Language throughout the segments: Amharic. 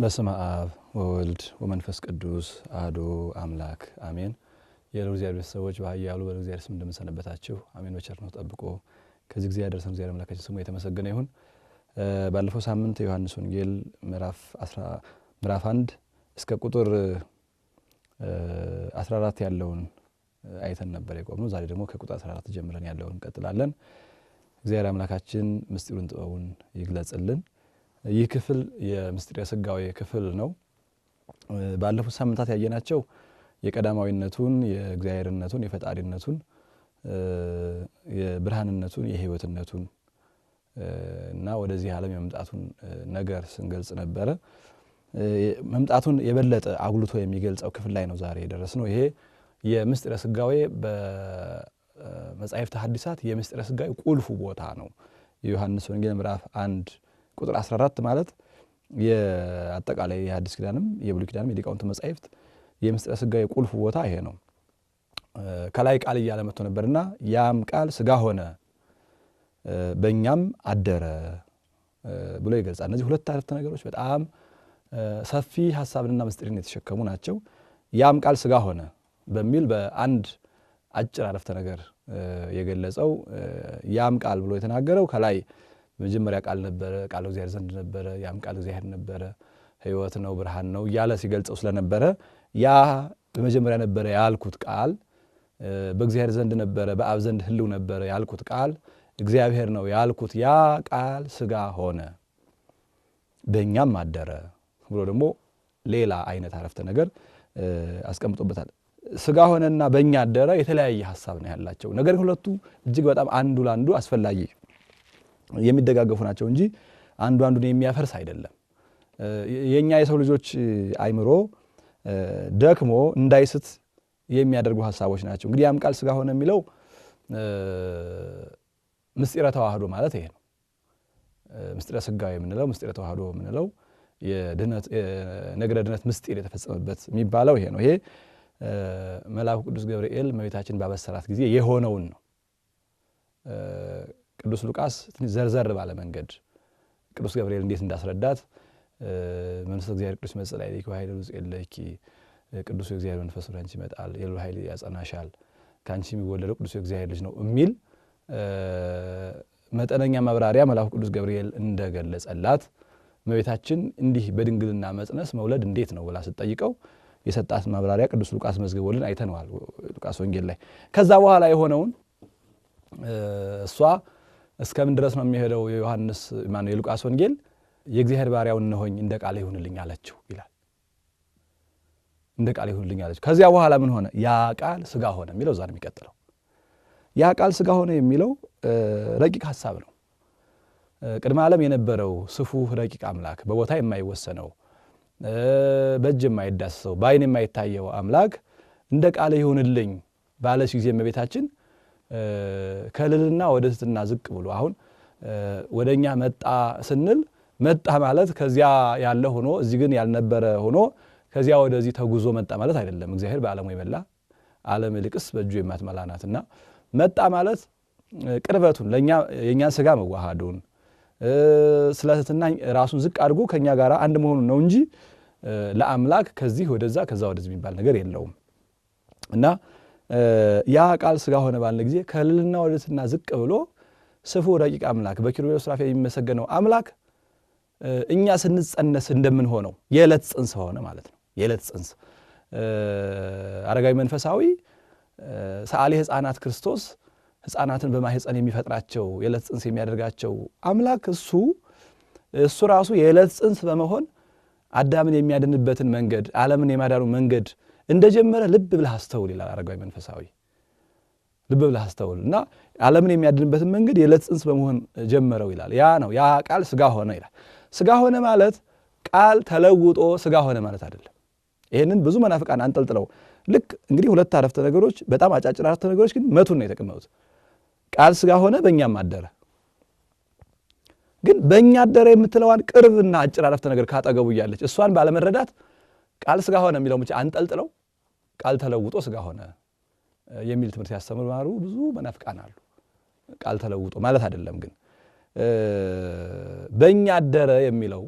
በስመ አብ ወወልድ ወመንፈስ ቅዱስ አሐዱ አምላክ አሜን። የልዑል እግዚአብሔር ቤተሰቦች በኃያሉ በልዑል እግዚአብሔር ስም እንደምንሰነበታችሁ አሜን። በቸርነቱ ጠብቆ ከዚህ ጊዜ ያደረሰን እግዚአብሔር አምላካችን ስሙ የተመሰገነ ይሁን። ባለፈው ሳምንት የዮሐንስ ወንጌል ምዕራፍ 1 እስከ ቁጥር 14 ያለውን አይተን ነበር የቆምነው። ዛሬ ደግሞ ከቁጥር 14 ጀምረን ያለውን እንቀጥላለን። እግዚአብሔር አምላካችን ምስጢሩን ጥበቡን ይግለጽልን። ይህ ክፍል የምስጢረ ሥጋዌ ክፍል ነው። ባለፉት ሳምንታት ያየናቸው የቀዳማዊነቱን፣ የእግዚአብሔርነቱን፣ የፈጣሪነቱን፣ የብርሃንነቱን፣ የሕይወትነቱን እና ወደዚህ ዓለም የመምጣቱን ነገር ስንገልጽ ነበረ። መምጣቱን የበለጠ አጉልቶ የሚገልጸው ክፍል ላይ ነው ዛሬ የደረስነው። ይሄ የምስጢረ ሥጋዌ በመጻሕፍተ ሐዲሳት የምስጢረ ሥጋዌ ቁልፉ ቦታ ነው። የዮሐንስ ወንጌል ምዕራፍ 1 ቁጥር 14 ማለት የአጠቃላይ የሐዲስ ኪዳንም የብሉይ ኪዳንም የሊቃውንት መጻሕፍት የምስጢረ ሥጋዌ ቁልፉ ቦታ ይሄ ነው። ከላይ ቃል እያለ መጥቶ ነበርና ያም ቃል ሥጋ ሆነ በእኛም አደረ ብሎ ይገልጻል። እነዚህ ሁለት አረፍተ ነገሮች በጣም ሰፊ ሀሳብንና ምስጢርን የተሸከሙ ናቸው። ያም ቃል ሥጋ ሆነ በሚል በአንድ አጭር አረፍተ ነገር የገለጸው ያም ቃል ብሎ የተናገረው ከላይ መጀመሪያ ቃል ነበረ፣ ቃል እግዚአብሔር ዘንድ ነበረ፣ ያም ቃል እግዚአብሔር ነበረ፣ ሕይወት ነው፣ ብርሃን ነው እያለ ሲገልጸው ስለነበረ ያ በመጀመሪያ ነበረ ያልኩት ቃል በእግዚአብሔር ዘንድ ነበረ፣ በአብ ዘንድ ሕልው ነበረ ያልኩት ቃል እግዚአብሔር ነው ያልኩት ያ ቃል ሥጋ ሆነ በእኛም አደረ ብሎ ደግሞ ሌላ አይነት አረፍተ ነገር አስቀምጦበታል። ሥጋ ሆነና በእኛ አደረ የተለያየ ሀሳብ ነው ያላቸው። ነገር ግን ሁለቱ እጅግ በጣም አንዱ ለአንዱ አስፈላጊ የሚደጋገፉ ናቸው እንጂ አንዱ አንዱን የሚያፈርስ አይደለም። የኛ የሰው ልጆች አይምሮ ደክሞ እንዳይስት የሚያደርጉ ሀሳቦች ናቸው። እንግዲህ ያም ቃል ሥጋ ሆነ የሚለው ምስጢረ ተዋህዶ ማለት ይሄ ነው። ምስጢረ ሥጋዌ የምንለው ምስጢረ ተዋህዶ የምንለው የነገረ ድነት ምስጢር የተፈጸመበት የሚባለው ይሄ ነው። ይሄ መልአኩ ቅዱስ ገብርኤል እመቤታችን ባበሰራት ጊዜ የሆነውን ነው። ቅዱስ ሉቃስ ዘርዘር ባለ መንገድ ቅዱስ ገብርኤል እንዴት እንዳስረዳት መንፈስ እግዚአብሔር ቅዱስ ይመጽእ ላዕሌኪ ወኃይለ ይጼልለኪ፣ ቅዱስ የእግዚአብሔር መንፈስ ወደ አንቺ ይመጣል፣ የልዑል ኃይል ያጸናሻል፣ ከአንቺ የሚወለደው ቅዱስ የእግዚአብሔር ልጅ ነው የሚል መጠነኛ ማብራሪያ መልአኩ ቅዱስ ገብርኤል እንደገለጸላት እመቤታችን እንዲህ በድንግልና መጽነስ መውለድ እንዴት ነው ብላ ስትጠይቀው የሰጣት ማብራሪያ ቅዱስ ሉቃስ መዝግቦልን አይተነዋል፣ ሉቃስ ወንጌል ላይ። ከዛ በኋላ የሆነውን እሷ እስከምን ድረስ ነው የሚሄደው? የዮሐንስ ማነው የሉቃስ ወንጌል የእግዚአብሔር ባሪያው እነሆኝ እንደ ቃል ይሁንልኝ አለችው ይላል። እንደ ቃል ይሁንልኝ አለችው። ከዚያ በኋላ ምን ሆነ? ያ ቃል ሥጋ ሆነ የሚለው እዛ ነው የሚቀጥለው። ያ ቃል ሥጋ ሆነ የሚለው ረቂቅ ሀሳብ ነው። ቅድመ ዓለም የነበረው ስፉህ ረቂቅ አምላክ በቦታ የማይወሰነው በእጅ የማይዳሰሰው በዓይን የማይታየው አምላክ እንደ ቃል ይሁንልኝ ባለች ጊዜ እመቤታችን ከልልና ወደ ትሕትና ዝቅ ብሎ አሁን ወደኛ መጣ ስንል መጣ ማለት ከዚያ ያለ ሆኖ እዚህ ግን ያልነበረ ሆኖ ከዚያ ወደዚህ ተጉዞ መጣ ማለት አይደለም። እግዚአብሔር በዓለሙ የመላ ዓለም ይልቅስ በእጁ የማትመላ ናትና መጣ ማለት ቅርበቱን ለኛ የኛን ሥጋ መዋሃዱን ስለ ትሕትና ራሱን ዝቅ አድርጎ ከኛ ጋር አንድ መሆኑን ነው እንጂ ለአምላክ ከዚህ ወደዛ ከዛ ወደዚህ የሚባል ነገር የለውም። እና ያ ቃል ሥጋ ሆነ ባለ ጊዜ ከልልና ወደ ትሕትና ዝቅ ብሎ ስፉ ረቂቅ አምላክ በኪሩቤል ሱራፌል የሚመሰገነው አምላክ እኛ ስንጸነስ እንደምንሆነው የዕለት ጽንስ ሆነ ማለት ነው። የዕለት ጽንስ አረጋዊ መንፈሳዊ ሰዓሊ ሕፃናት ክርስቶስ ሕፃናትን በማህፀን የሚፈጥራቸው የዕለት ጽንስ የሚያደርጋቸው አምላክ እሱ ራሱ የዕለት ጽንስ በመሆን አዳምን የሚያድንበትን መንገድ ዓለምን የማዳኑ መንገድ እንደጀመረ ልብ ብለህ አስተውል ይላል አረጋዊ መንፈሳዊ። ልብ ብለህ አስተውል እና ዓለምን የሚያድንበትን መንገድ የዕለት ጽንስ በመሆን ጀመረው ይላል። ያ ነው ያ ቃል ሥጋ ሆነ ይላል። ሥጋ ሆነ ማለት ቃል ተለውጦ ሥጋ ሆነ ማለት አይደለም። ይሄንን ብዙ መናፍቃን አንጠልጥለው ልክ እንግዲህ ሁለት አረፍተ ነገሮች በጣም አጫጭር አረፍተ ነገሮች ግን መቱን ነው የተቀመጡት። ቃል ሥጋ ሆነ በእኛም አደረ። ግን በእኛ አደረ የምትለዋን ቅርብና አጭር አረፍተ ነገር ካጠገቡ እያለች እሷን ባለመረዳት ቃል ሥጋ ሆነ የሚለው ብቻ አንጠልጥለው ቃል ተለውጦ ሥጋ ሆነ የሚል ትምህርት ያስተምሩ ብዙ መናፍቃን አሉ። ቃል ተለውጦ ማለት አይደለም። ግን በእኛ አደረ የሚለው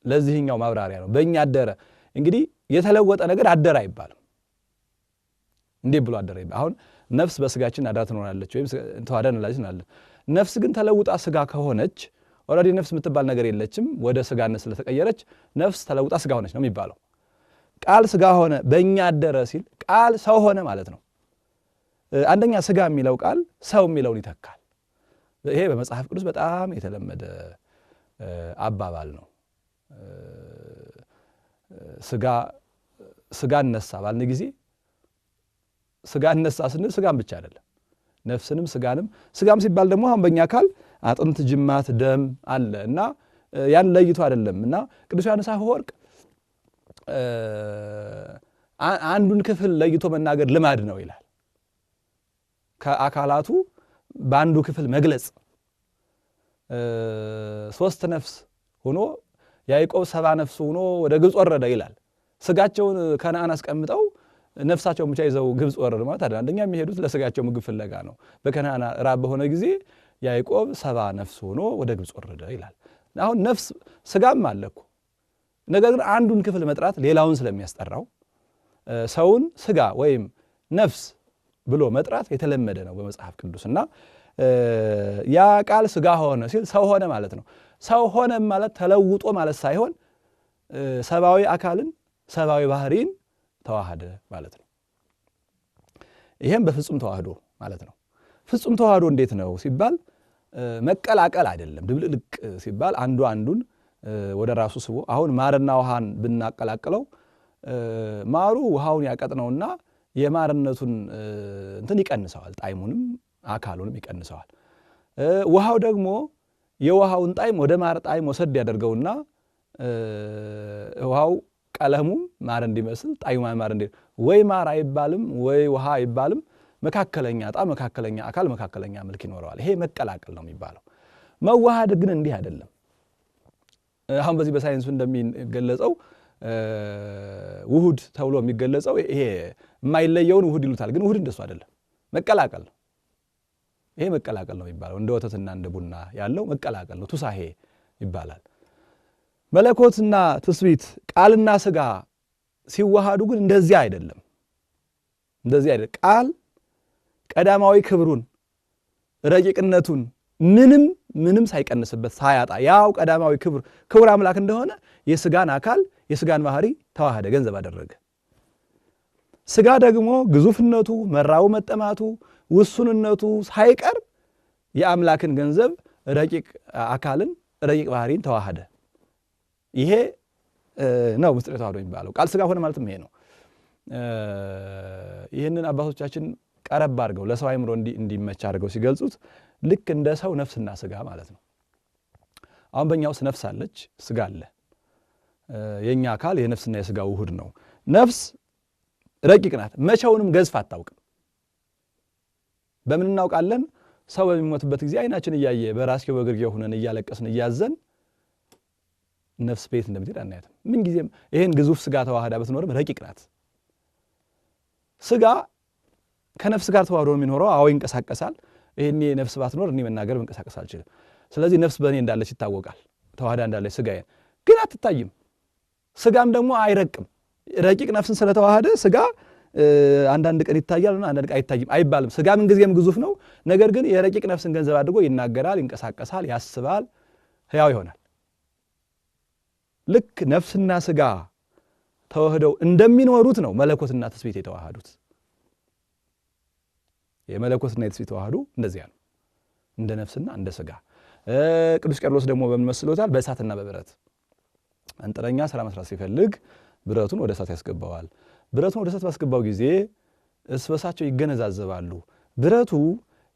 ለዚህኛው ማብራሪያ ነው። በእኛ አደረ እንግዲህ የተለወጠ ነገር አደረ አይባልም። እንዴት ብሎ አደረ ይባል? አሁን ነፍስ በስጋችን አድራ ትኖራለች ወይም ተዋህዳ እንላለን። ነፍስ ግን ተለውጣ ስጋ ከሆነች already ነፍስ የምትባል ነገር የለችም። ወደ ስጋነት ስለተቀየረች ነፍስ ተለውጣ ስጋ ሆነች ነው የሚባለው። ቃል ስጋ ሆነ በእኛ አደረ ሲል ቃል ሰው ሆነ ማለት ነው። አንደኛ ስጋ የሚለው ቃል ሰው የሚለውን ይተካል። ይሄ በመጽሐፍ ቅዱስ በጣም የተለመደ አባባል ነው። ስጋ ነሳ ባልን ጊዜ ስጋ ነሳ ስንል ስጋም ብቻ አይደለም፣ ነፍስንም ስጋንም። ስጋም ሲባል ደግሞ አሁን በእኛ አካል አጥንት፣ ጅማት፣ ደም አለ እና ያን ለይቶ አይደለም እና ቅዱስ ዮሐንስ አፈወርቅ አንዱን ክፍል ለይቶ መናገር ልማድ ነው ይላል። ከአካላቱ በአንዱ ክፍል መግለጽ ሶስት ነፍስ ሆኖ ያዕቆብ 70 ነፍስ ሆኖ ወደ ግብፅ ወረደ ይላል። ስጋቸውን ከነአን አስቀምጠው ነፍሳቸውን ብቻ ይዘው ግብፅ ወረዱ ማለት አይደለም። አንደኛ የሚሄዱት ለስጋቸው ምግብ ፍለጋ ነው። በከነአን ራብ በሆነ ጊዜ ያዕቆብ 70 ነፍስ ሆኖ ወደ ግብፅ ወረደ ይላል። አሁን ነፍስ ስጋም አለ እኮ። ነገር ግን አንዱን ክፍል መጥራት ሌላውን ስለሚያስጠራው ሰውን ስጋ ወይም ነፍስ ብሎ መጥራት የተለመደ ነው በመጽሐፍ ቅዱስ። እና ያ ቃል ስጋ ሆነ ሲል ሰው ሆነ ማለት ነው። ሰው ሆነ ማለት ተለውጦ ማለት ሳይሆን ሰብአዊ አካልን ሰብአዊ ባህሪን ተዋሃደ ማለት ነው። ይሄም በፍጹም ተዋህዶ ማለት ነው። ፍጹም ተዋህዶ እንዴት ነው ሲባል መቀላቀል አይደለም። ድብልቅልቅ ሲባል አንዱ አንዱን ወደ ራሱ ስቦ አሁን ማርና ውሃን ብናቀላቅለው ማሩ ውሃውን ያቀጥነውና የማርነቱን እንትን ይቀንሰዋል፣ ጣዕሙንም አካሉንም ይቀንሰዋል። ውሃው ደግሞ የውሃውን ጣዕም ወደ ማር ጣዕም ወሰድ ያደርገውና ውሃው ቀለሙም ማር እንዲመስል ጣዕሙ ማር እንዲ ወይ ማር አይባልም ወይ ውሃ አይባልም፣ መካከለኛ ጣዕም፣ መካከለኛ አካል፣ መካከለኛ መልክ ይኖረዋል። ይሄ መቀላቀል ነው የሚባለው። መዋሃድ ግን እንዲህ አይደለም። አሁን በዚህ በሳይንሱ እንደሚገለጸው ውሁድ ተብሎ የሚገለጸው ይሄ የማይለየውን ውሁድ ይሉታል። ግን ውሁድ እንደሱ አይደለም፣ መቀላቀል ነው። ይሄ መቀላቀል ነው የሚባለው። እንደ ወተትና እንደ ቡና ያለው መቀላቀል ነው፣ ቱሳሄ ይባላል። መለኮትና ትስብእት ቃልና ስጋ ሲዋሃዱ ግን እንደዚህ አይደለም። እንደዚህ አይደለም። ቃል ቀዳማዊ ክብሩን ረቂቅነቱን ምንም ምንም ሳይቀንስበት ሳያጣ ያው ቀዳማዊ ክብር አምላክ እንደሆነ የስጋን አካል የስጋን ባህሪ ተዋሃደ፣ ገንዘብ አደረገ። ስጋ ደግሞ ግዙፍነቱ፣ መራቡ፣ መጠማቱ፣ ውሱንነቱ ሳይቀር የአምላክን ገንዘብ ረቂቅ አካልን ረቂቅ ባህሪን ተዋሃደ። ይሄ ነው ምስጢረ ተዋህዶ የሚባለው። ቃል ስጋ ሆነ ማለትም ይሄ ነው። ይህንን አባቶቻችን ቀረብ አድርገው ለሰው አይምሮ እንዲመች አድርገው ሲገልጹት ልክ እንደ ሰው ነፍስና ስጋ ማለት ነው። አሁን በእኛ ውስጥ ነፍስ አለች፣ ስጋ አለ። የኛ አካል የነፍስና የስጋ ውሁድ ነው። ነፍስ ረቂቅ ናት፣ መቼውንም ገዝፍ አታውቅም። በምን እናውቃለን? ሰው በሚሞትበት ጊዜ አይናችን እያየ በራስጌው በግርጌው ሆነን እያለቀስን እያዘን ነፍስ ቤት እንደምትሄድ አናያትም። ምን ጊዜም ይሄን ግዙፍ ስጋ ተዋህዳ ብትኖርም ረቂቅ ናት። ስጋ ከነፍስ ጋር ተዋህዶ የሚኖረው አዎ ይንቀሳቀሳል። ይሄኔ ነፍስ ባትኖር እኔ መናገር መንቀሳቀስ አልችልም። ስለዚህ ነፍስ በእኔ እንዳለች ይታወቃል፣ ተዋህዳ እንዳለች ስጋዬን ግን አትታይም። ስጋም ደግሞ አይረቅም። ረቂቅ ነፍስን ስለተዋህደ ስጋ አንዳንድ ቀን ይታያል እና አንዳንድ ቀን አይታይም አይባልም። ስጋ ምን ጊዜም ግዙፍ ነው። ነገር ግን የረቂቅ ነፍስን ገንዘብ አድርጎ ይናገራል፣ ይንቀሳቀሳል፣ ያስባል፣ ሕያው ይሆናል። ልክ ነፍስና ስጋ ተዋህደው እንደሚኖሩት ነው መለኮትና ትስብእት የተዋሃዱት። የመለኮትና የትስብእት ተዋህዶ እንደዚያ ነው፣ እንደ ነፍስና እንደ ስጋ። ቅዱስ ቄርሎስ ደግሞ በምን መስሎታል? በእሳትና በብረት። አንጥረኛ ስራ መስራት ሲፈልግ ብረቱን ወደ እሳት ያስገባዋል። ብረቱን ወደ እሳት ባስገባው ጊዜ እርስ በርሳቸው ይገነዛዘባሉ። ብረቱ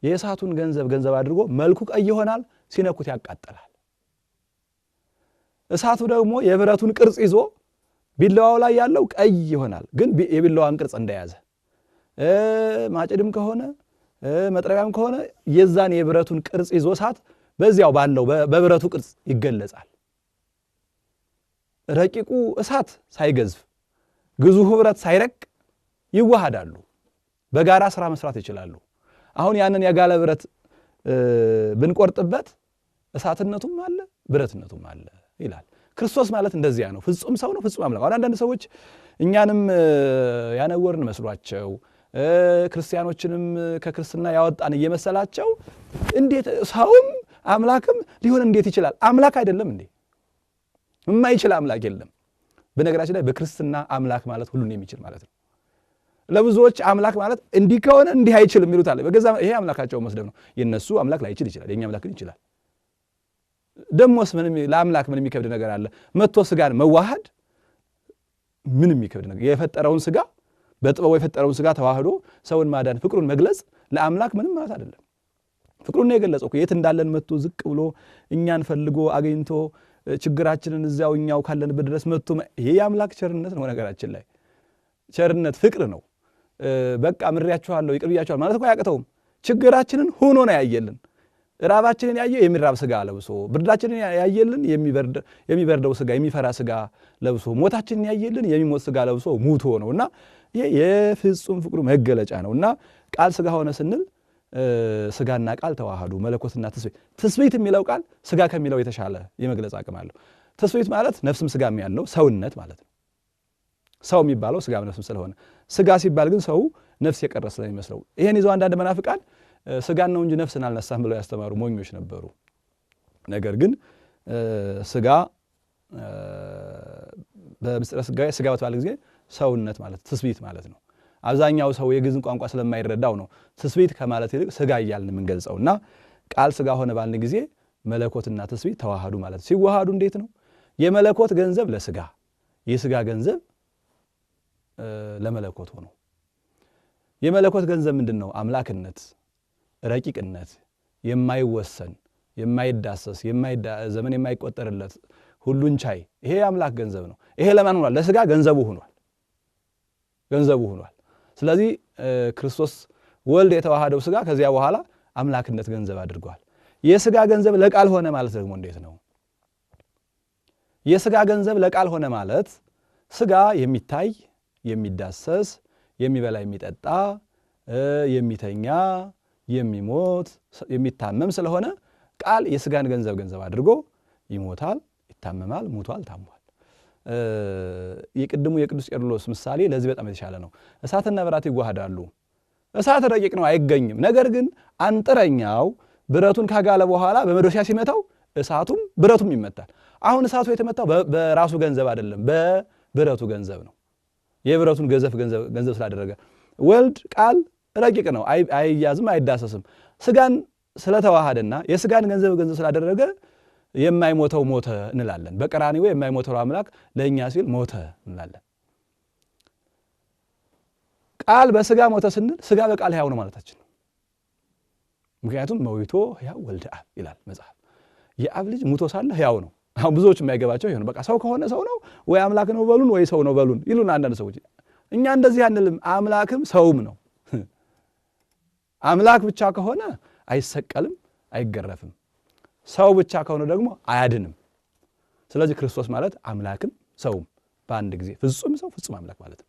የእሳቱን ገንዘብ ገንዘብ አድርጎ መልኩ ቀይ ይሆናል፣ ሲነኩት ያቃጥላል። እሳቱ ደግሞ የብረቱን ቅርጽ ይዞ ቢላዋው ላይ ያለው ቀይ ይሆናል፣ ግን የቢላዋን ቅርጽ እንደያዘ ማጭድም ከሆነ መጥረቢያም ከሆነ የዛን የብረቱን ቅርጽ ይዞ እሳት በዚያው ባለው በብረቱ ቅርጽ ይገለጻል። ረቂቁ እሳት ሳይገዝፍ ግዙፉ ብረት ሳይረቅ ይዋሃዳሉ። በጋራ ስራ መስራት ይችላሉ። አሁን ያንን የጋለ ብረት ብንቆርጥበት እሳትነቱም አለ ብረትነቱም አለ ይላል። ክርስቶስ ማለት እንደዚያ ነው። ፍጹም ሰው ነው፣ ፍጹም አምላክ። አሁን አንዳንድ ሰዎች እኛንም ያነወርን መስሏቸው ክርስቲያኖችንም ከክርስትና ያወጣን እየመሰላቸው እንዴት ሰውም አምላክም ሊሆን እንዴት ይችላል? አምላክ አይደለም እንዴ? የማይችል አምላክ የለም። በነገራችን ላይ በክርስትና አምላክ ማለት ሁሉን የሚችል ማለት ነው። ለብዙዎች አምላክ ማለት እንዲህ ከሆነ እንዲህ አይችልም ይሉታል። በገዛ ይሄ አምላካቸው መስደብ ነው። የነሱ አምላክ ላይችል ይችላል፣ የኛ አምላክ ግን ይችላል። ደሞስ ምንም ለአምላክ ምን የሚከብድ ነገር አለ? መጥቶ ስጋን መዋሃድ ምን የሚከብድ ነገር? የፈጠረውን ስጋ በጥበቡ የፈጠረውን ስጋ ተዋህዶ ሰውን ማዳን ፍቅሩን መግለጽ ለአምላክ ምንም ማለት አይደለም። ፍቅሩን ነው የገለጸው። የት እንዳለን መጥቶ ዝቅ ብሎ እኛን ፈልጎ አግኝቶ ችግራችንን እዚያው እኛው ካለንበት ድረስ መጥቶ፣ ይሄ የአምላክ ቸርነት ነው። ነገራችን ላይ ቸርነት ፍቅር ነው። በቃ ምሬያችኋለሁ ይቅር ብያችኋለሁ ማለት እኮ አያቅተውም። ችግራችንን ሆኖ ነው ያየልን። ራባችንን ያየው የሚራብ ስጋ ለብሶ፣ ብርዳችንን ያየልን የሚበርደው ስጋ የሚፈራ ስጋ ለብሶ፣ ሞታችንን ያየልን የሚሞት ስጋ ለብሶ ሙቶ ነው እና ይሄ የፍጹም ፍቅሩ መገለጫ ነው። እና ቃል ስጋ ሆነ ስንል ስጋና ቃል ተዋህዱ፣ መለኮትና ትስብእት። ትስብእት የሚለው ቃል ስጋ ከሚለው የተሻለ የመግለጽ አቅም አለው። ትስብእት ማለት ነፍስም ስጋም ያለው ሰውነት ማለት ነው። ሰው የሚባለው ስጋም ነፍስም ስለሆነ፣ ስጋ ሲባል ግን ሰው ነፍስ የቀረ ስለሚመስለው ይሄን ይዘው አንዳንድ መናፍቃን ስጋን ነው እንጂ ነፍስን አልነሳም ብለው ያስተማሩ ሞኞች ነበሩ። ነገር ግን ስጋ በምስጢረ ሥጋዌ ስጋ በተባለ ጊዜ ሰውነት ማለት ትስብእት ማለት ነው። አብዛኛው ሰው የግዕዝን ቋንቋ ስለማይረዳው ነው ትስብእት ከማለት ይልቅ ስጋ እያልን የምንገልጸውና ቃል ስጋ ሆነ ባልን ጊዜ መለኮትና ትስብእት ተዋሃዱ ማለት ነው። ሲዋሃዱ እንዴት ነው? የመለኮት ገንዘብ ለስጋ፣ የስጋ ገንዘብ ለመለኮት ሆኖ። የመለኮት ገንዘብ ምንድን ነው? አምላክነት፣ ረቂቅነት፣ የማይወሰን፣ የማይዳሰስ፣ ዘመን የማይቆጠርለት፣ ሁሉን ቻይ፣ ይሄ የአምላክ ገንዘብ ነው። ይሄ ለማን ሆኗል? ለስጋ ገንዘቡ ሆኗል። ገንዘቡ ሆኗል። ስለዚህ ክርስቶስ ወልድ የተዋሃደው ስጋ ከዚያ በኋላ አምላክነት ገንዘብ አድርጓል። የስጋ ገንዘብ ለቃል ሆነ ማለት ደግሞ እንዴት ነው? የስጋ ገንዘብ ለቃል ሆነ ማለት ስጋ የሚታይ፣ የሚዳሰስ፣ የሚበላ፣ የሚጠጣ፣ የሚተኛ፣ የሚሞት፣ የሚታመም ስለሆነ ቃል የስጋን ገንዘብ ገንዘብ አድርጎ ይሞታል፣ ይታመማል፣ ሙቷል፣ ታሟል። የቅድሙ የቅዱስ ቄርሎስ ምሳሌ ለዚህ በጣም የተሻለ ነው። እሳትና ብረት ይዋሃዳሉ። እሳት ረቂቅ ነው፣ አይገኝም። ነገር ግን አንጥረኛው ብረቱን ካጋለ በኋላ በመዶሻ ሲመታው እሳቱም ብረቱም ይመታል። አሁን እሳቱ የተመታው በራሱ ገንዘብ አይደለም፣ በብረቱ ገንዘብ ነው። የብረቱን ገዘፍ ገንዘብ ስላደረገ ወልድ ቃል ረቂቅ ነው፣ አይያዝም፣ አይዳሰስም። ስጋን ስለተዋሃደና የስጋን ገንዘብ ገንዘብ ስላደረገ የማይሞተው ሞተ እንላለን። በቀራንዮ የማይሞተው አምላክ ለእኛ ሲል ሞተ እንላለን። ቃል በስጋ ሞተ ስንል ስጋ በቃል ሕያው ነው ማለታችን ነው። ምክንያቱም መዊቶ ሕያው ወልደ አብ ይላል መጽሐፍ። የአብ ልጅ ሙቶ ሳለ ሕያው ነው። አሁን ብዙዎች የማይገባቸው ይሆን፣ በቃ ሰው ከሆነ ሰው ነው ወይ አምላክ ነው በሉን ወይ ሰው ነው በሉን ይሉን አንዳንድ ሰዎች። እኛ እንደዚህ አንልም። አምላክም ሰውም ነው። አምላክ ብቻ ከሆነ አይሰቀልም፣ አይገረፍም። ሰው ብቻ ከሆነ ደግሞ አያድንም። ስለዚህ ክርስቶስ ማለት አምላክም ሰውም በአንድ ጊዜ፣ ፍጹም ሰው ፍጹም አምላክ ማለት ነው።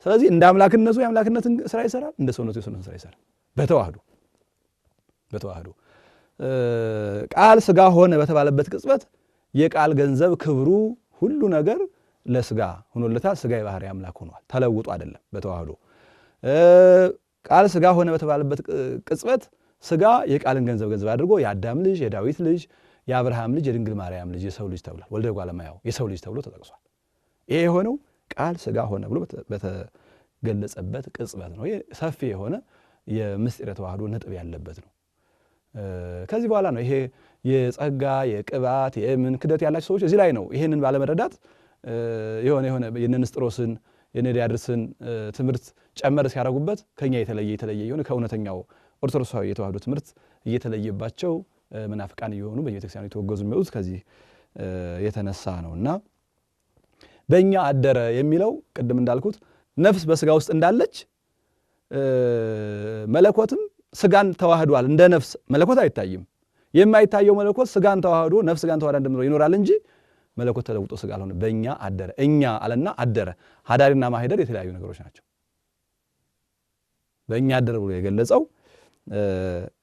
ስለዚህ እንደ አምላክነቱ የአምላክነትን ስራ ይሰራል፣ እንደ ሰውነቱ የሰውነትን ስራ ይሰራል። በተዋህዶ ቃል ስጋ ሆነ በተባለበት ቅጽበት የቃል ገንዘብ ክብሩ ሁሉ ነገር ለስጋ ሆኖለታል። ስጋ የባህሪ አምላክ ሆኗል። ተለውጦ አይደለም። በተዋህዶ ቃል ስጋ ሆነ በተባለበት ቅጽበት ስጋ የቃልን ገንዘብ ገንዘብ አድርጎ የአዳም ልጅ፣ የዳዊት ልጅ፣ የአብርሃም ልጅ፣ የድንግል ማርያም ልጅ፣ የሰው ልጅ ተብሏል። ወልደ እጓለ እመሕያው የሰው ልጅ ተብሎ ተጠቅሷል። ይሄ የሆነው ቃል ስጋ ሆነ ብሎ በተገለጸበት ቅጽበት ነው። ይሄ ሰፊ የሆነ የምስጢረ ተዋህዶ ነጥብ ያለበት ነው። ከዚህ በኋላ ነው ይሄ የጸጋ፣ የቅባት፣ የምን ክደት ያላቸው ሰዎች እዚህ ላይ ነው ይሄንን ባለመረዳት የሆነ የሆነ የነንስጥሮስን የነዲያድርስን ትምህርት ጨመር ሲያደርጉበት ከኛ የተለየ የተለየ የሆነ ከእውነተኛው ኦርቶዶክሳዊ የተዋህዶ ትምህርት እየተለየባቸው መናፍቃን እየሆኑ በየቤተክርስቲያኑ የተወገዙ የሚወጡት ከዚህ የተነሳ ነውና በእኛ አደረ የሚለው ቅድም እንዳልኩት ነፍስ በስጋ ውስጥ እንዳለች መለኮትም ስጋን ተዋህዷል። እንደ ነፍስ መለኮት አይታይም። የማይታየው መለኮት ስጋን ተዋህዶ ነፍስ ስጋን ተዋህዳ እንደምኖር ይኖራል እንጂ መለኮት ተለውጦ ስጋ አልሆነ። በእኛ አደረ። እኛ አለና አደረ። ሀዳሪና ማህደር የተለያዩ ነገሮች ናቸው። በእኛ አደረ ብሎ የገለጸው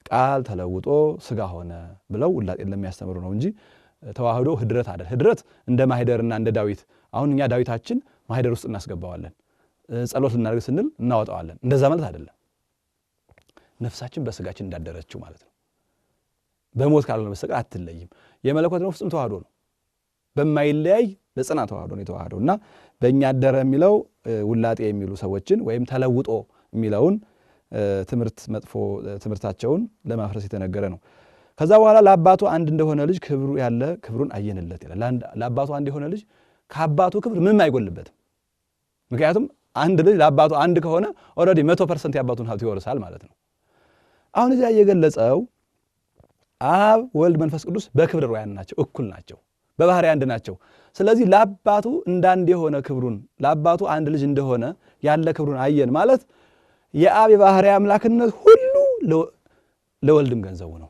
ቃል ተለውጦ ስጋ ሆነ ብለው ውላጤን ለሚያስተምሩ ነው እንጂ ተዋህዶ ህድረት አይደል። ህድረት እንደ ማህደርና እንደ ዳዊት፣ አሁን እኛ ዳዊታችን ማህደር ውስጥ እናስገባዋለን፣ ጸሎት ልናደርግ ስንል እናወጣዋለን። እንደዛ ማለት አይደለም። ነፍሳችን በስጋችን እንዳደረችው ማለት ነው። በሞት ካልሆነ በስተቀር አትለይም። የመለኮት ነው ፍጹም ተዋህዶ ነው። በማይለያይ በጽና ተዋህዶ ነው የተዋህደው እና በእኛ አደረ የሚለው ውላጤ የሚሉ ሰዎችን ወይም ተለውጦ የሚለውን ትምህርት መጥፎ ትምህርታቸውን ለማፍረስ የተነገረ ነው። ከዛ በኋላ ለአባቱ አንድ እንደሆነ ልጅ ክብሩ ያለ ክብሩን አየንለት ይላል። ለአባቱ አንድ የሆነ ልጅ ከአባቱ ክብር ምንም አይጎልበትም። ምክንያቱም አንድ ልጅ ለአባቱ አንድ ከሆነ already 100% የአባቱን ሀብት ይወርሳል ማለት ነው። አሁን እዚያ የገለጸው አብ ወልድ መንፈስ ቅዱስ በክብር ሩያን ናቸው፣ እኩል ናቸው፣ በባህሪ አንድ ናቸው። ስለዚህ ለአባቱ እንዳንድ የሆነ ክብሩን ለአባቱ አንድ ልጅ እንደሆነ ያለ ክብሩን አየን ማለት የአብ የባህሪ አምላክነት ሁሉ ለወልድም ገንዘቡ ነው።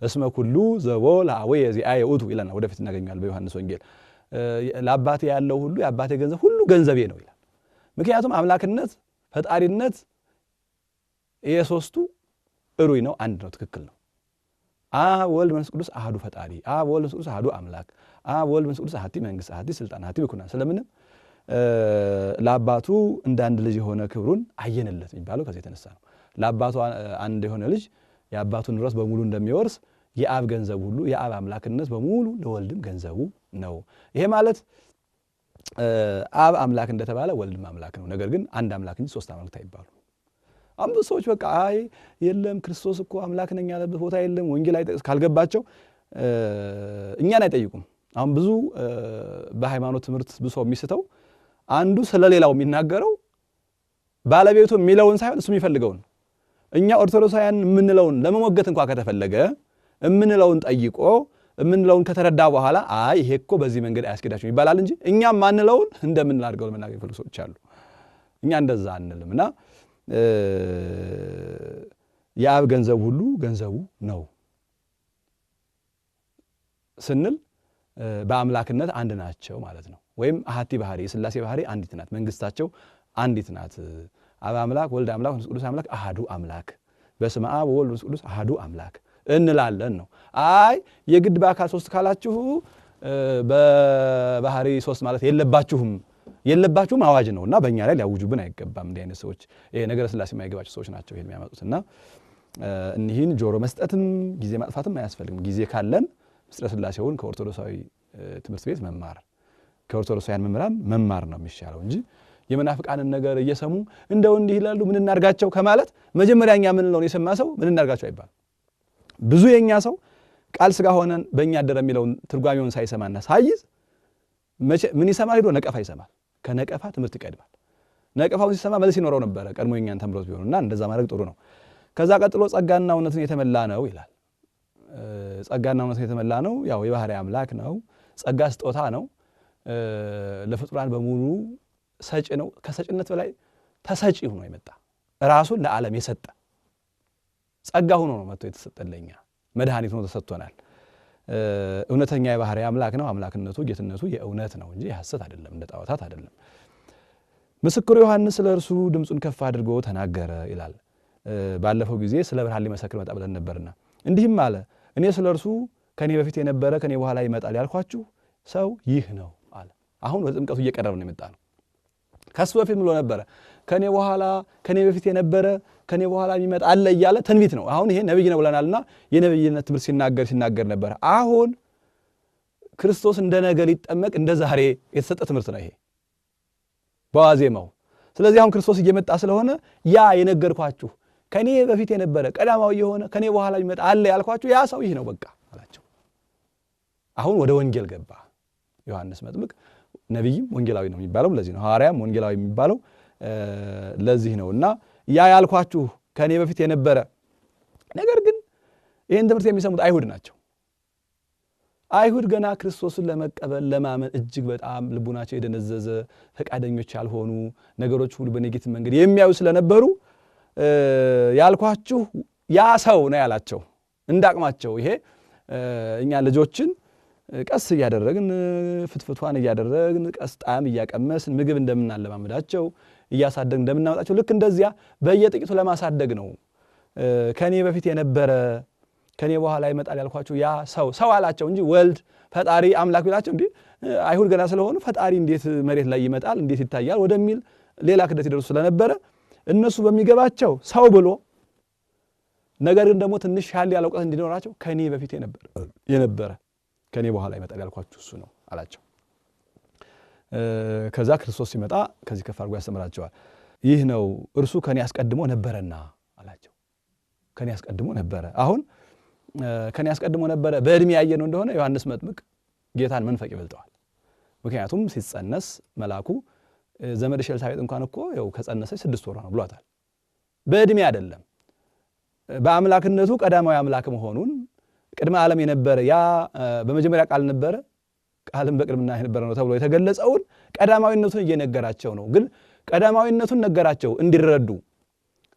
እስመ ኩሉ ዘቦ ለአቡየ ዚአየ ውእቱ ይለናል። ወደፊት እናገኘዋለን በዮሐንስ ወንጌል። ለአባቴ ያለው ሁሉ የአባቴ ገንዘብ ሁሉ ገንዘቤ ነው ይላል። ምክንያቱም አምላክነት ፈጣሪነት የሶስቱ እሩይ ነው፣ አንድ ነው፣ ትክክል ነው። አብ ወልድ መንፈስ ቅዱስ አሐዱ ፈጣሪ፣ አብ ወልድ መንፈስ ቅዱስ አሐዱ አምላክ፣ አብ ወልድ መንፈስ ቅዱስ አሐቲ መንግስት፣ አሐቲ ስልጣን፣ አሐቲ ብኩናን ስለምንም ለአባቱ እንደ አንድ ልጅ የሆነ ክብሩን አየንለት የሚባለው ከዚህ የተነሳ ነው። ለአባቱ አንድ የሆነ ልጅ የአባቱን ንብረት በሙሉ እንደሚወርስ የአብ ገንዘብ ሁሉ የአብ አምላክነት በሙሉ ለወልድም ገንዘቡ ነው። ይሄ ማለት አብ አምላክ እንደተባለ ወልድም አምላክ ነው። ነገር ግን አንድ አምላክ እንጂ ሶስት አምላክ አይባሉ። አሁን ብዙ ሰዎች በቃ አይ የለም ክርስቶስ እኮ አምላክ ነኝ ያለበት ቦታ የለም ወንጌል አይጠቅስ ካልገባቸው እኛን አይጠይቁም። አሁን ብዙ በሃይማኖት ትምህርት ብዙ ሰው የሚስተው አንዱ ስለሌላው የሚናገረው ባለቤቱ የሚለውን ሳይሆን እሱ የሚፈልገውን፣ እኛ ኦርቶዶክሳውያን የምንለውን ለመሞገት እንኳ ከተፈለገ የምንለውን ጠይቆ የምንለውን ከተረዳ በኋላ አይ ይሄ እኮ በዚህ መንገድ አያስኬዳችሁም ይባላል እንጂ እኛም ማንለውን እንደምንል አድርገው ለመናገር የሚፈልጉ ሰዎች አሉ። እኛ እንደዛ አንልም እና የአብ ገንዘብ ሁሉ ገንዘቡ ነው ስንል በአምላክነት አንድ ናቸው ማለት ነው። ወይም አሐቲ ባህሪ የሥላሴ ባህሪ አንዲት ናት፣ መንግስታቸው አንዲት ናት። አብ አምላክ፣ ወልድ አምላክ፣ መንፈስ ቅዱስ አምላክ፣ አሐዱ አምላክ፣ በስመ አብ ወወልድ ወመንፈስ ቅዱስ አሐዱ አምላክ እንላለን ነው። አይ የግድ በአካል ሶስት ካላችሁ በባህሪ ሶስት ማለት የለባችሁም የለባችሁም አዋጅ ነው እና በእኛ ላይ ሊያውጁብን አይገባም። እንዲህ አይነት ሰዎች ይሄ ነገረ ሥላሴ የማይገባቸው ሰዎች ናቸው ይሄን የሚያመጡት እና እኒህን ጆሮ መስጠትም ጊዜ ማጥፋትም አያስፈልግም። ጊዜ ካለን ምስጢረ ሥላሴውን ከኦርቶዶክሳዊ ትምህርት ቤት መማር ከኦርቶዶክሳውያን መምህራን መማር ነው የሚሻለው እንጂ የመናፍቃንን ነገር እየሰሙ እንደው እንዲህ ይላሉ ምን እናርጋቸው ከማለት መጀመሪያ እኛ የምንለውን የሰማ ሰው ምን እናርጋቸው አይባልም። ብዙ የኛ ሰው ቃል ሥጋ ሆነን በእኛ አደረ የሚለውን ትርጓሜውን ሳይሰማና ሳይዝ ምን ይሰማል? ሄዶ ነቀፋ ይሰማል። ከነቀፋ ትምህርት ይቀድማል። ነቀፋውን ሲሰማ መልስ ይኖረው ነበረ ቀድሞ የኛን ተምሮት ቢሆንና እንደዛ ማድረግ ጥሩ ነው። ከዛ ቀጥሎ ጸጋና እውነትን የተመላ ነው ይላል። ጸጋና እውነትን የተመላ ነው። ያው የባህሪ አምላክ ነው። ጸጋ ስጦታ ነው። ለፍጡራን በሙሉ ሰጪ ነው። ከሰጭነት በላይ ተሰጪ ሆኖ የመጣ ራሱን ለዓለም የሰጠ ጸጋ ሆኖ ነው መጥቶ የተሰጠን ለኛ መድኃኒት ሆኖ ተሰጥቶናል። እውነተኛ የባህሪ አምላክ ነው። አምላክነቱ ጌትነቱ የእውነት ነው እንጂ የሐሰት አይደለም፣ እንደ ጣዖታት አይደለም። ምስክሩ ዮሐንስ ስለ እርሱ ድምፁን ከፍ አድርጎ ተናገረ ይላል። ባለፈው ጊዜ ስለ ብርሃን ሊመሰክር መጣ ብለን ነበርና እንዲህም አለ፣ እኔ ስለ እርሱ ከኔ በፊት የነበረ ከኔ በኋላ ይመጣል ያልኳችሁ ሰው ይህ ነው አለ። አሁን ወደ ጥምቀቱ እየቀረበ ነው የመጣ ነው። ከሱ በፊት ብሎ ነበረ ከኔ በኋላ ከኔ በፊት የነበረ ከኔ በኋላ የሚመጣ አለ እያለ ትንቢት ነው። አሁን ይሄ ነብይ ነው ብለናልና የነብይነት ትምህርት ሲናገር ሲናገር ነበረ። አሁን ክርስቶስ እንደ ነገ ሊጠመቅ እንደ ዛሬ የተሰጠ ትምህርት ነው ይሄ በዋዜማው። ስለዚህ አሁን ክርስቶስ እየመጣ ስለሆነ ያ የነገርኳችሁ ከኔ በፊት የነበረ ቀዳማዊ የሆነ ከኔ በኋላ የሚመጣ አለ ያልኳችሁ ያ ሰው ይህ ነው በቃ አላቸው። አሁን ወደ ወንጌል ገባ ዮሐንስ መጥምቅ። ነቢይም ወንጌላዊ ነው የሚባለው ለዚህ ነው። ሐዋርያም ወንጌላዊ የሚባለው ለዚህ ነው። እና ያ ያልኳችሁ ከኔ በፊት የነበረ ነገር ግን ይህን ትምህርት የሚሰሙት አይሁድ ናቸው። አይሁድ ገና ክርስቶስን ለመቀበል ለማመን እጅግ በጣም ልቡናቸው የደነዘዘ ፈቃደኞች ያልሆኑ ነገሮች ሁሉ በ negative መንገድ የሚያዩ ስለነበሩ ያልኳችሁ ያ ሰው ነው ያላቸው እንዳቅማቸው። ይሄ እኛ ልጆችን ቀስ እያደረግን ፍትፍቷን እያደረግን ቀስ ጣዕም እያቀመስን ምግብ እንደምናለማመዳቸው እያሳደግን እንደምናመጣቸው ልክ እንደዚያ በየጥቂቱ ለማሳደግ ነው። ከኔ በፊት የነበረ ከኔ በኋላ ይመጣል ያልኳችሁ ያ ሰው ሰው አላቸው እንጂ ወልድ ፈጣሪ አምላክ ቢላቸው እንዴ አይሁድ ገና ስለሆኑ ፈጣሪ እንዴት መሬት ላይ ይመጣል እንዴት ይታያል ወደሚል ሌላ ክደት ይደርሱ ስለነበረ እነሱ በሚገባቸው ሰው ብሎ ነገር ግን ደግሞ ትንሽ ያህል ያለ እውቀት እንዲኖራቸው ከኔ በፊት የነበረ ከኔ በኋላ ይመጣል ያልኳችሁ እሱ ነው አላቸው። ከዛ ክርስቶስ ሲመጣ ከዚህ ከፍ አድርጎ ያስተምራቸዋል። ይህ ነው እርሱ ከኔ አስቀድሞ ነበረና አላቸው። ከኔ አስቀድሞ ነበረ። አሁን ከኔ አስቀድሞ ነበረ በእድሜ ያየነው እንደሆነ ዮሐንስ መጥምቅ ጌታን መንፈቅ ይበልጠዋል። ምክንያቱም ሲጸነስ መልአኩ ዘመድሽ ኤልሳቤጥ እንኳን እኮ ያው ከጸነሰች 6 ወሯ ነው ብሏታል። በእድሜ አይደለም፣ በአምላክነቱ ቀዳማዊ አምላክ መሆኑን ቅድመ ዓለም የነበረ ያ በመጀመሪያ ቃል ነበረ ቃልም በቅድምና የነበረ ነው ተብሎ የተገለጸውን ቀዳማዊነቱን እየነገራቸው ነው። ግን ቀዳማዊነቱን ነገራቸው እንዲረዱ፣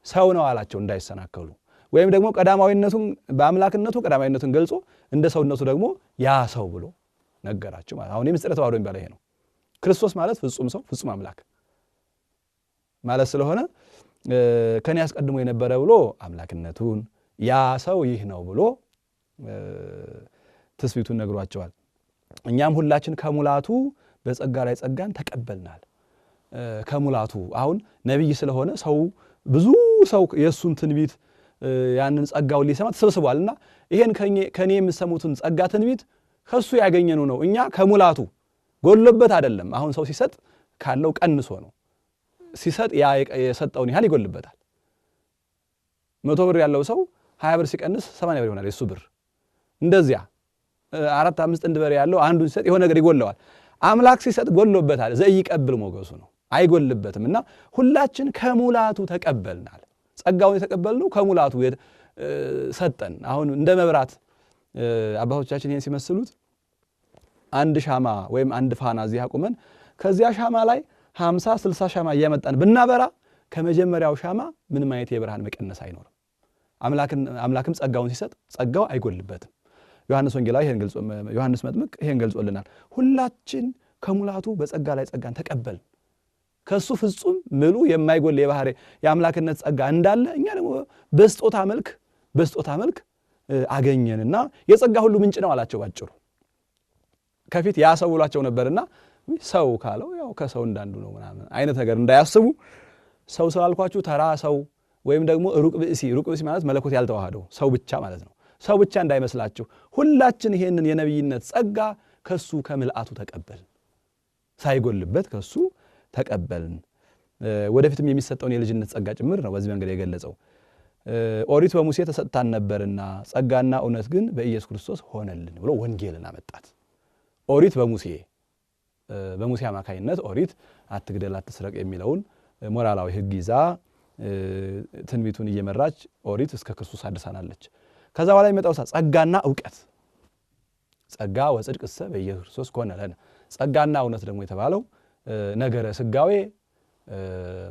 ሰው ነው አላቸው እንዳይሰናከሉ። ወይም ደግሞ ቀዳማዊነቱን በአምላክነቱ ቀዳማዊነቱን ገልጾ እንደ ሰውነቱ ደግሞ ያ ሰው ብሎ ነገራቸው ማለት። አሁን የምስጢረ ተዋሕዶ የሚባለው ይሄ ነው። ክርስቶስ ማለት ፍጹም ሰው ፍጹም አምላክ ማለት ስለሆነ ከኔ አስቀድሞ የነበረ ብሎ አምላክነቱን፣ ያ ሰው ይህ ነው ብሎ ትስብእቱን ነግሯቸዋል። እኛም ሁላችን ከሙላቱ በጸጋ ላይ ጸጋን ተቀበልናል። ከሙላቱ አሁን ነቢይ ስለሆነ ሰው ብዙ ሰው የእሱን ትንቢት ያንን ጸጋውን ሊሰማ ተሰብስቧልና ይሄን ከኔ የምትሰሙትን ጸጋ ትንቢት ከሱ ያገኘነው ነው። እኛ ከሙላቱ ጎሎበት አይደለም። አሁን ሰው ሲሰጥ ካለው ቀንሶ ነው ሲሰጥ፣ ያ የሰጠውን ያህል ይጎልበታል። 100 ብር ያለው ሰው 20 ብር ሲቀንስ 80 ብር ይሆናል የሱ ብር። እንደዚያ 4 5 ጥንድ በሬ ያለው አንዱን ሲሰጥ የሆነ ነገር ይጎለዋል። አምላክ ሲሰጥ ጎሎበታል። ዘኢይቀብል ሞገሱ ነው፣ አይጎልበትም። እና ሁላችን ከሙላቱ ተቀበልናል። ጸጋውን የተቀበልነው ከሙላቱ ሰጠን። አሁን እንደ መብራት አባቶቻችን ይሄን ሲመስሉት አንድ ሻማ ወይም አንድ ፋና እዚህ አቁመን ከዚያ ሻማ ላይ 50 60 ሻማ እያመጣን ብናበራ ከመጀመሪያው ሻማ ምንም አይነት የብርሃን መቀነስ አይኖርም። አምላክም ጸጋውን ሲሰጥ ጸጋው አይጎልበትም። ዮሐንስ ወንጌላዊ ይሄን ገልጾ ዮሐንስ መጥምቅ ይሄን ገልጾልናል። ሁላችን ከሙላቱ በጸጋ ላይ ጸጋን ተቀበልን። ከሱ ፍጹም ምሉ የማይጎል የባህሪ የአምላክነት ጸጋ እንዳለ እኛ ደግሞ በስጦታ መልክ አገኘንና የጸጋ ሁሉ ምንጭ ነው አላቸው። ባጭሩ ከፊት ያ ሰው ብሏቸው ነበርና ሰው ካለው ያው ከሰው እንዳንዱ ነው ምናምን አይነት ነገር እንዳያስቡ፣ ሰው ስላልኳችሁ ተራ ሰው ወይም ደግሞ ሩቅ ብእሲ፣ ሩቅ ብእሲ ማለት መለኮት ያልተዋሃደው ሰው ብቻ ማለት ነው። ሰው ብቻ እንዳይመስላችሁ ሁላችን ይሄንን የነቢይነት ጸጋ ከሱ ከምልአቱ ተቀበልን፣ ሳይጎልበት ከሱ ተቀበልን። ወደፊትም የሚሰጠውን የልጅነት ጸጋ ጭምር ነው በዚህ መንገድ የገለጸው። ኦሪት በሙሴ ተሰጥታን ነበርና ጸጋና እውነት ግን በኢየሱስ ክርስቶስ ሆነልን ብሎ ወንጌልን አመጣት። ኦሪት በሙሴ አማካይነት ኦሪት አትግደል፣ አትስረቅ የሚለውን ሞራላዊ ሕግ ይዛ ትንቢቱን እየመራች ኦሪት እስከ ክርስቶስ አድርሳናለች። ከዛ በኋላ የሚመጣው ጸጋና እውቀት፣ ጸጋ ወጽድቅ እሰ በኢየሱስ ክርስቶስ ኮነ ለነ። ጸጋና እውነት ደግሞ የተባለው ነገረ ስጋዌ፣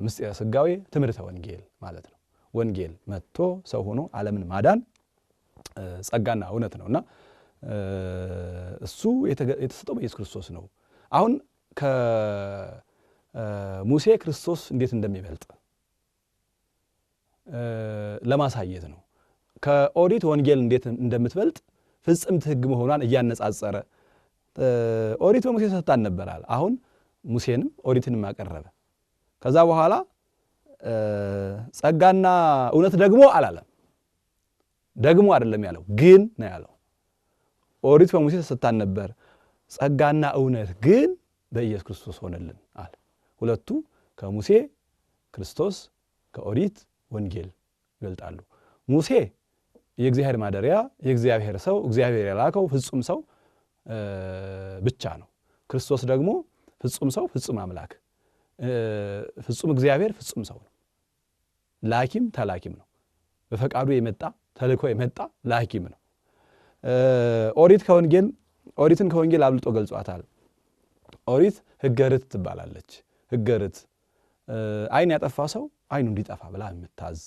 ምስጢረ ስጋዌ፣ ትምህርተ ወንጌል ማለት ነው። ወንጌል መጥቶ ሰው ሆኖ ዓለምን ማዳን ጸጋና እውነት ነውና እሱ የተሰጠው በኢየሱስ ክርስቶስ ነው። አሁን ከሙሴ ክርስቶስ እንዴት እንደሚበልጥ ለማሳየት ነው። ከኦሪት ወንጌል እንዴት እንደምትበልጥ ፍጽምት ሕግ መሆኗን እያነጻጸረ ኦሪት በሙሴ ተሰጥታን ነበራል። አሁን ሙሴንም ኦሪትንም አቀረበ። ከዛ በኋላ ጸጋና እውነት ደግሞ አላለም። ደግሞ አይደለም ያለው፣ ግን ነው ያለው። ኦሪት በሙሴ ተሰጥታን ነበር፣ ጸጋና እውነት ግን በኢየሱስ ክርስቶስ ሆነልን አለ። ሁለቱ ከሙሴ ክርስቶስ፣ ከኦሪት ወንጌል ይበልጣሉ። ሙሴ የእግዚአብሔር ማደሪያ፣ የእግዚአብሔር ሰው፣ እግዚአብሔር የላከው ፍጹም ሰው ብቻ ነው። ክርስቶስ ደግሞ ፍጹም ሰው፣ ፍጹም አምላክ፣ ፍጹም እግዚአብሔር፣ ፍጹም ሰው ነው። ላኪም ተላኪም ነው። በፈቃዱ የመጣ ተልኮ የመጣ ላኪም ነው። ኦሪት ከወንጌል ኦሪትን ከወንጌል አብልጦ ገልጿታል። ኦሪት ሕገ ርትዕ ትባላለች። ሕገ ርትዕ ዓይን ያጠፋ ሰው ዓይኑ እንዲጠፋ ብላ የምታዝ፣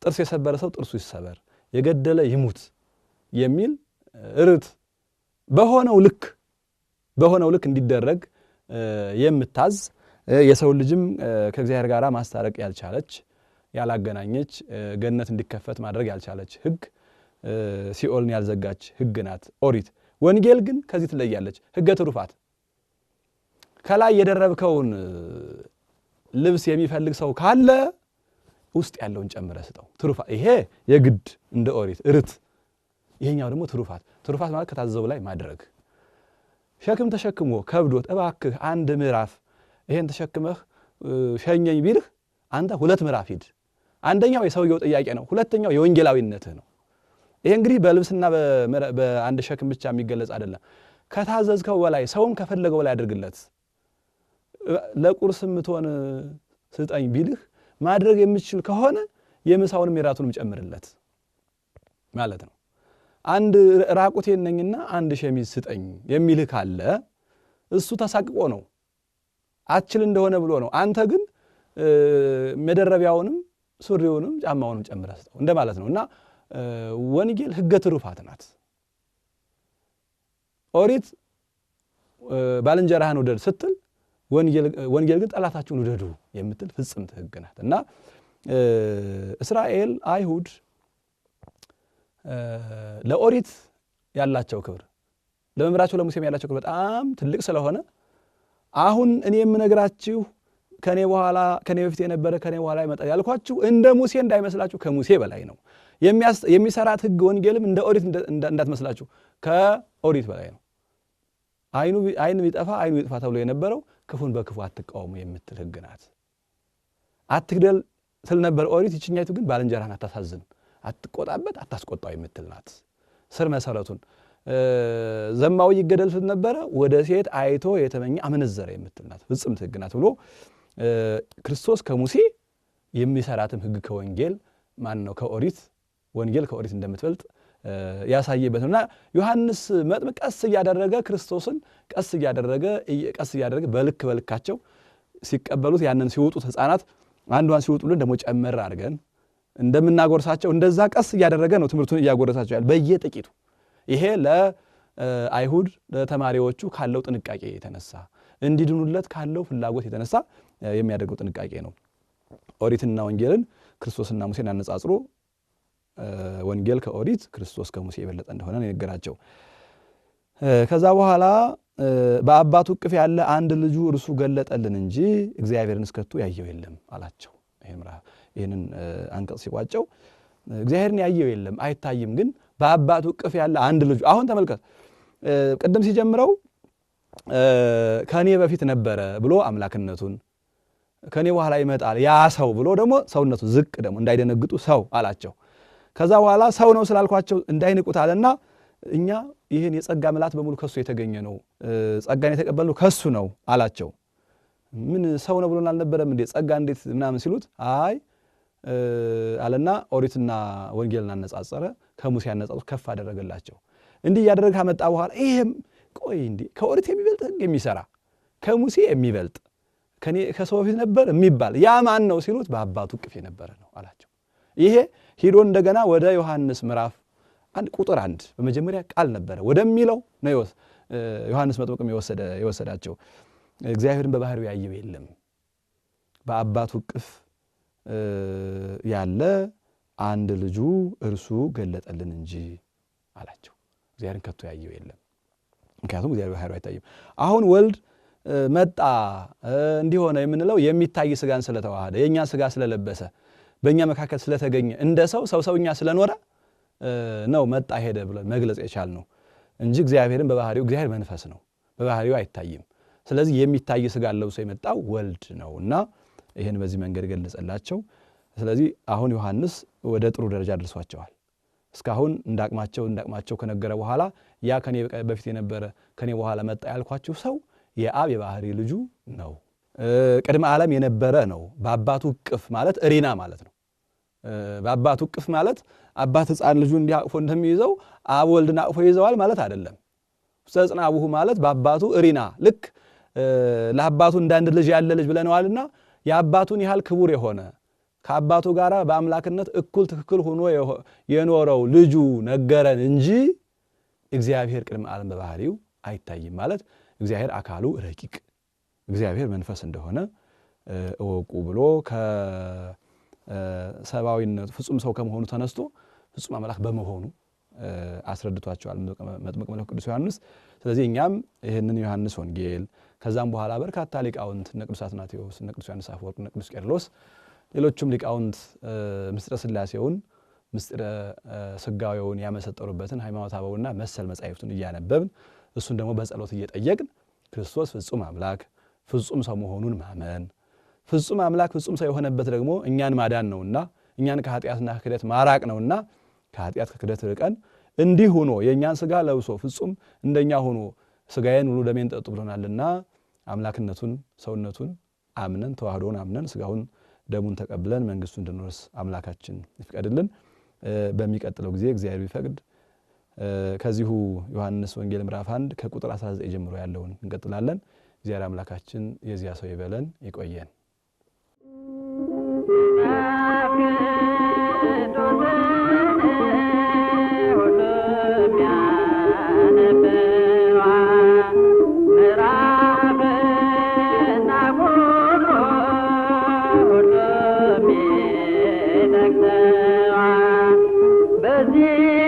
ጥርስ የሰበረ ሰው ጥርሱ ይሰበር፣ የገደለ ይሙት የሚል ርትዕ በሆነው ልክ እንዲደረግ የምታዝ፣ የሰው ልጅም ከእግዚአብሔር ጋር ማስታረቅ ያልቻለች፣ ያላገናኘች፣ ገነት እንዲከፈት ማድረግ ያልቻለች ሕግ ሲኦልን ያልዘጋች ሕግ ናት ኦሪት። ወንጌል ግን ከዚህ ትለያለች። ሕገ ትሩፋት ከላይ የደረብከውን ልብስ የሚፈልግ ሰው ካለ ውስጥ ያለውን ጨምረህ ስጠው። ትሩፋት ይሄ የግድ እንደ ኦሪት እርት፣ ይሄኛው ደግሞ ትሩፋት። ትሩፋት ማለት ከታዘዘው ላይ ማድረግ። ሸክም ተሸክሞ ከብዶት እባክህ አንድ ምዕራፍ ይሄን ተሸክመህ ሸኘኝ ቢልህ አንተ 2 ምዕራፍ ሂድ። አንደኛው የሰውየው ጥያቄ ነው፣ ሁለተኛው የወንጌላዊነትህ ነው። ይሄ እንግዲህ በልብስና በአንድ ሸክም ብቻ የሚገለጽ አይደለም። ከታዘዝከው በላይ ሰውም ከፈለገው በላይ አድርግለት። ለቁርስ የምትሆን ስጠኝ ቢልህ ማድረግ የምትችል ከሆነ የምሳውንም የራቱንም ጨምርለት ማለት ነው። አንድ ራቁቴን ነኝና አንድ ሸሚዝ ስጠኝ የሚልህ ካለ እሱ ተሳቅቆ ነው፣ አትችል እንደሆነ ብሎ ነው። አንተ ግን መደረቢያውንም ሱሪውንም ጫማውንም ጨምረህ ስጠው እንደማለት ነው። እና ወንጌል ሕገ ትሩፋት ናት። ኦሪት ባልንጀራህን ውደድ ስትል ወንጌል ግን ጠላታችሁን ውደዱ የምትል ፍጽምት ሕግ ናት። እና እስራኤል አይሁድ ለኦሪት ያላቸው ክብር ለመምህራቸው ለሙሴም ያላቸው ክብር በጣም ትልቅ ስለሆነ አሁን እኔ የምነግራችሁ ከኔ በኋላ ከኔ በፊት የነበረ ከኔ በኋላ ይመጣል ያልኳችሁ እንደ ሙሴ እንዳይመስላችሁ ከሙሴ በላይ ነው። የሚሰራት ሕግ ወንጌልም እንደ ኦሪት እንዳትመስላችሁ ከኦሪት በላይ ነው። አይን ቢጠፋ አይኑ ይጥፋ ተብሎ የነበረው ክፉን በክፉ አትቃወሙ የምትል ሕግ ናት። አትግደል ስል ነበር ኦሪት። ይችኛይቱ ግን ባልንጀራህን አታሳዝን፣ አትቆጣበት፣ አታስቆጣው የምትል ናት። ስር መሰረቱን ዘማዊ ይገደል ስል ነበረ ወደ ሴት አይቶ የተመኘ አመነዘረ የምትል ናት። ፍጽምት ሕግ ናት ብሎ ክርስቶስ ከሙሴ የሚሰራትም ሕግ ከወንጌል ማን ነው ከኦሪት ወንጌል ከኦሪት እንደምትበልጥ ያሳየበት ነውና ዮሐንስ መጥምቅ ቀስ እያደረገ ክርስቶስን ቀስ እያደረገ ቀስ እያደረገ በልክ በልካቸው ሲቀበሉት ያንን ሲወጡት ሕፃናት አንዷን ሲወጡልን ደግሞ ጨመር አድርገን እንደምናጎርሳቸው እንደዛ ቀስ እያደረገ ነው ትምህርቱን እያጎረሳቸው ያለ በየጥቂቱ። ይሄ ለአይሁድ ለተማሪዎቹ ካለው ጥንቃቄ የተነሳ እንዲድኑለት ካለው ፍላጎት የተነሳ የሚያደርገው ጥንቃቄ ነው። ኦሪትና ወንጌልን ክርስቶስና ሙሴን አነጻጽሮ ወንጌል ከኦሪት ክርስቶስ ከሙሴ የበለጠ እንደሆነ ነው የነገራቸው። ከዛ በኋላ በአባቱ እቅፍ ያለ አንድ ልጁ እርሱ ገለጠልን እንጂ እግዚአብሔርን እስከቱ ያየው የለም አላቸው። ይህንን አንቀጽ ሲቋጨው እግዚአብሔርን ያየው የለም አይታይም፣ ግን በአባቱ እቅፍ ያለ አንድ ልጁ። አሁን ተመልከት፣ ቅድም ሲጀምረው ከኔ በፊት ነበረ ብሎ አምላክነቱን፣ ከኔ በኋላ ይመጣል ያ ሰው ብሎ ደግሞ ሰውነቱ ዝቅ ደግሞ እንዳይደነግጡ ሰው አላቸው። ከዛ በኋላ ሰው ነው ስላልኳቸው እንዳይንቁት አለና እኛ ይህን የጸጋ ምልአት በሙሉ ከሱ የተገኘ ነው፣ ጸጋን የተቀበልነው ከሱ ነው አላቸው። ምን ሰው ነው ብሎን አልነበረም እንዴ ጸጋ እንዴት ምናምን ሲሉት አይ አለና ኦሪትና ወንጌልን አነጻጸረ፣ ከሙሴ አነጻጽሮ ከፍ አደረገላቸው። እንዲህ እያደረገ ካመጣ በኋላ ይሄም ቆይ እንዴ ከኦሪት የሚበልጥ ሕግ የሚሰራ ከሙሴ የሚበልጥ ከኔ ከሰው በፊት ነበር የሚባል ያ ማን ነው ሲሉት በአባቱ እቅፍ የነበረ ነው አላቸው። ይሄ ሂዶ እንደገና ወደ ዮሐንስ ምዕራፍ 1 ቁጥር 1 በመጀመሪያ ቃል ነበረ ወደሚለው ነው ዮሐንስ መጥምቅም የወሰዳቸው። እግዚአብሔርን በባህሪው ያየው የለም፣ በአባቱ እቅፍ ያለ አንድ ልጁ እርሱ ገለጠልን እንጂ አላቸው። እግዚአብሔርን ከቶ ያየው የለም፣ ምክንያቱም እግዚአብሔር በባህሪው አይታይም። አሁን ወልድ መጣ እንዲሆነ የምንለው የሚታይ ስጋን ስለተዋሃደ የኛ ስጋ ስለለበሰ በእኛ መካከል ስለተገኘ እንደ ሰው ሰው ሰውኛ ስለኖረ ነው መጣ ሄደ ብለን መግለጽ የቻልነው እንጂ እግዚአብሔርን በባህሪው እግዚአብሔር መንፈስ ነው፣ በባህሪው አይታይም። ስለዚህ የሚታይ ስጋ ለብሶ የመጣው ወልድ ነውና ይሄን በዚህ መንገድ ገለጸላቸው። ስለዚህ አሁን ዮሐንስ ወደ ጥሩ ደረጃ ደርሷቸዋል። እስካሁን እንዳቅማቸው ከነገረ በኋላ ያ ከኔ በፊት የነበረ ከኔ በኋላ መጣ ያልኳችሁ ሰው የአብ የባህሪ ልጁ ነው፣ ቅድመ ዓለም የነበረ ነው። በአባቱ እቅፍ ማለት እሪና ማለት ነው። በአባቱ እቅፍ ማለት አባት ሕፃን ልጁ እንዲያቅፎ እንደሚይዘው አብ ወልድን አቅፎ ይዘዋል ማለት አይደለም። ውስተ አቡሁ ማለት በአባቱ እሪና ልክ ለአባቱ እንዳንድ ልጅ ያለ ልጅ ብለነዋልና የአባቱን ያህል ክቡር የሆነ ከአባቱ ጋር በአምላክነት እኩል ትክክል ሆኖ የኖረው ልጁ ነገረን እንጂ እግዚአብሔር ቅድመ ዓለም በባህሪው አይታይም ማለት እግዚአብሔር አካሉ ረቂቅ እግዚአብሔር መንፈስ እንደሆነ እወቁ ብሎ ከሰብአዊነቱ ፍጹም ሰው ከመሆኑ ተነስቶ ፍጹም አምላክ በመሆኑ አስረድቷቸዋል መጥምቅ መለኮት ቅዱስ ዮሐንስ። ስለዚህ እኛም ይህንን ዮሐንስ ወንጌል ከዛም በኋላ በርካታ ሊቃውንት እነ ቅዱስ አትናቴዎስ፣ እነ ቅዱስ ዮሐንስ አፈወርቅ፣ እነ ቅዱስ ቄርሎስ፣ ሌሎቹም ሊቃውንት ምስጢረ ሥላሴውን ምስጢረ ሥጋዌውን ያመሰጠሩበትን ሃይማኖተ አበውና መሰል መጻሕፍቱን እያነበብን እሱን ደግሞ በጸሎት እየጠየቅን ክርስቶስ ፍጹም አምላክ ፍጹም ሰው መሆኑን ማመን፣ ፍጹም አምላክ ፍጹም ሰው የሆነበት ደግሞ እኛን ማዳን ነውና እኛን ከኃጢአትና ከክደት ማራቅ ነውና ከኃጢአት ከክደት ርቀን እንዲህ ሆኖ የእኛን ሥጋ ለብሶ ፍጹም እንደኛ ሆኖ ሥጋዬን ብሉ ደሜን ጠጡ ብሎናልና አምላክነቱን ሰውነቱን አምነን ተዋህዶን አምነን ሥጋውን ደሙን ተቀብለን መንግስቱ እንድንወርስ አምላካችን ይፍቀድልን። በሚቀጥለው ጊዜ እግዚአብሔር ቢፈቅድ ከዚሁ ዮሐንስ ወንጌል ምዕራፍ 1 ከቁጥር 19 ጀምሮ ያለውን እንቀጥላለን። እግዚአብሔር አምላካችን የዚያ ሰው ይበለን፣ ይቆየን። በዚህ